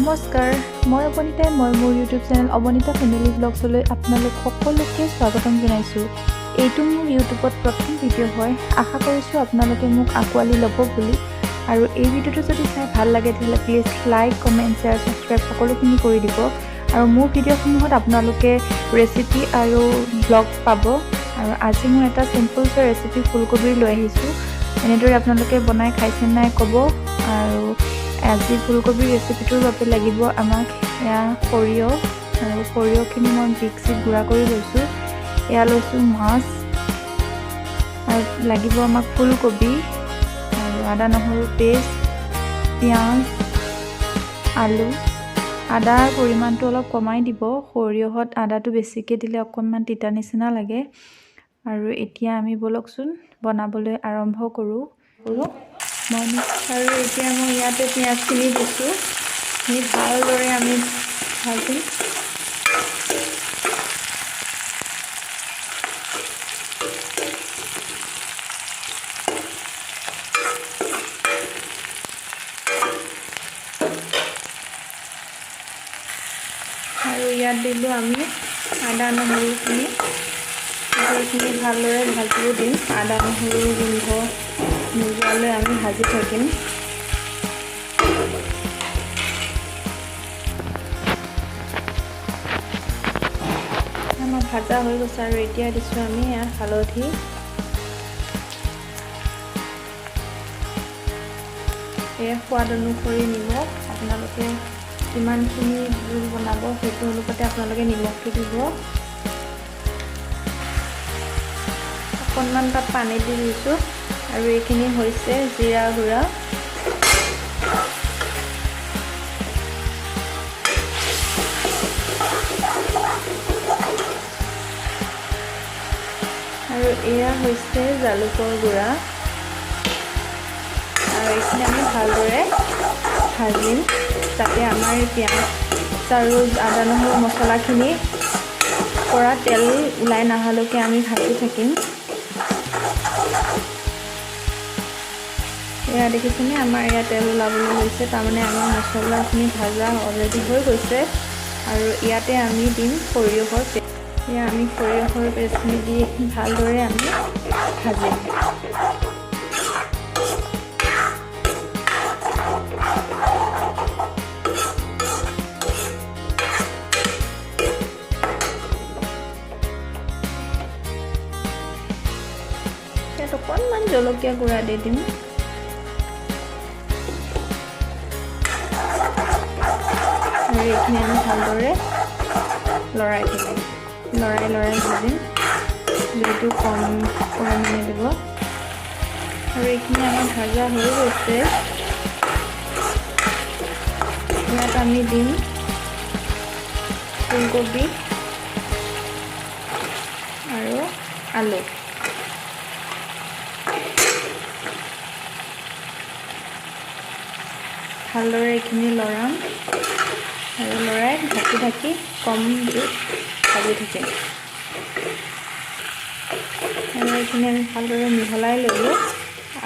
নমস্কাৰ, মই অৱনীতাই মই মোৰ ইউটিউব চেনেল অৱনীতা ফেমিলি ব্লগছলৈ আপোনালোক সকলোকে স্বাগতম জনাইছোঁ। এইটো মোৰ ইউটিউবত প্ৰথম ভিডিঅ' হয়। আশা কৰিছোঁ আপোনালোকে মোক আঁকোৱালি ল'ব বুলি। আৰু এই ভিডিঅ'টো যদি চাই ভাল লাগে, তেতিয়াহ'লে please like, comment, share, subscribe সকলোখিনি কৰি দিব। আৰু মোৰ ভিডিঅ'সমূহত আপোনালোকে ৰেচিপি আৰু ব্লগ পাব। আৰু আজি মই এটা চিম্পল ৰেচিপি ফুলকবিৰ লৈ আহিছোঁ। এনেদৰে আপোনালোকে বনাই খাইছে নাই ক'ব। আৰু আজি ফুলকবিৰ ৰেচিপিটোৰ বাবে লাগিব আমাক এয়া সৰিয়হ, আৰু সৰিয়হখিনি মই মিক্সিত গুড়া কৰি লৈছোঁ। এয়া লৈছোঁ মাছ, আৰু লাগিব আমাক ফুলকবি আৰু আদা নহৰু পেষ্ট, পিঁয়াজ, আলু। আদাৰ পৰিমাণটো অলপ কমাই দিব, সৰিয়হত আদাটো বেছিকৈ দিলে অকণমান তিতা নিচিনা লাগে। আৰু এতিয়া আমি ব'লকচোন বনাবলৈ আৰম্ভ কৰোঁ। মই আৰু এতিয়া মই ইয়াতে পিঁয়াজখিনি দিছোঁ। এইখিনি ভালদৰে আমি ভাজিম। আৰু ইয়াত দিলোঁ আমি আদা নহৰুখিনি। এইখিনি ভালদৰে ভাজিব দিম। আদা নহৰুৰ গোন্ধ নোযোৱালৈ আমি ভাজি থাকিম। আমাৰ ভাজা হৈ গৈছে আৰু এতিয়া দিছোঁ আমি ইয়াত হালধি, এয়া সোৱাদ অনুসৰি নিমখ। আপোনালোকে কিমানখিনি জোল বনাব, সেইটো অনুপাতে আপোনালোকে নিমখটো দিব। অকণমান তাত পানী দি দিছোঁ। আৰু এইখিনি হৈছে জিৰা গুড়া। আৰু এয়া হৈছে জালুকৰ গুড়া। আৰু এইখিনি আমি ভালদৰে ভাজিম, যাতে আমাৰ এই পিঁয়াজ আৰু আদা নহৰু মছলাখিনি পৰা তেল ওলাই নহালৈকে আমি ভাজি থাকিম। এয়া দেখিছেনে, আমাৰ এয়া তেল ওলাবলৈ লৈছে। তাৰমানে আমাৰ মছলাখিনি ভাজা অলৰেডি হৈ গৈছে। আৰু ইয়াতে আমি দিম সৰিয়হৰ পেষ্ট। এয়া আমি সৰিয়হৰ পেষ্টখিনি দি ভালদৰে আমি ভাজিম। ইয়াত অকণমান জলকীয়া গুড়া দি দিম। আৰু এইখিনি আমি ভালদৰে লৰাই থাকিম, লৰাই লৰাই ভাজিম। জুইটো কম পৰিমাণে দিব। আৰু এইখিনি আমাৰ ভাজা হৈ গৈছে। ইয়াত আমি দিম ফুলকবি আৰু আলু। ভালদৰে এইখিনি লৰাম আৰু লৰাই ঢাকি ঢাকি কম জুইত ভাজি থাকিম। আৰু এইখিনি আমি ভালদৰে মিহলাই ল'লোঁ।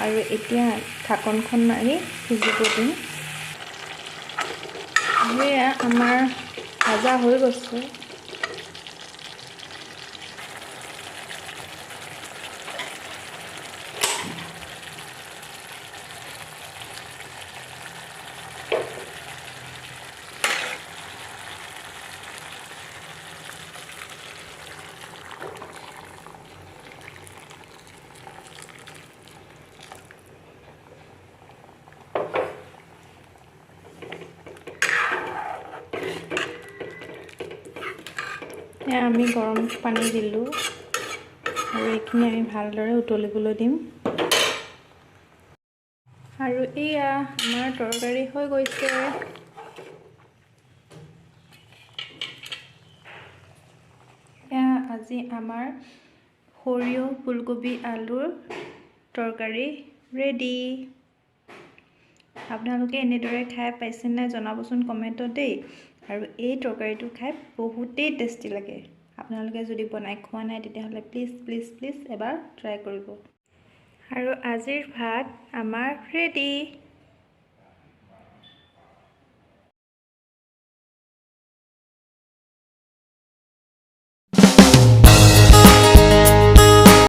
আৰু এতিয়া ঢাকনখন মাৰি সিজিব দিম। সেয়া আমাৰ ভাজা হৈ গৈছে। এয়া আমি গৰম পানী দিলোঁ আৰু এইখিনি আমি ভালদৰে উতলিবলৈ দিম। আৰু এয়া আমাৰ তৰকাৰী হৈ গৈছে। এয়া আজি আমাৰ সৰিয়হ, ফুলকবি, আলুৰ তৰকাৰী ৰেডি। আপোনালোকে এনেদৰে খাই পাইছে নাই, জনাবচোন কমেণ্টত দেই। আৰু এই তৰকাৰীটো খাই বহুতেই টেষ্টি লাগে। আপোনালোকে যদি বনাই খোৱা নাই, তেতিয়াহ'লে প্লিজ প্লিজ প্লিজ এবাৰ ট্ৰাই কৰিব। আৰু আজিৰ ভাত আমাৰ ৰেডি।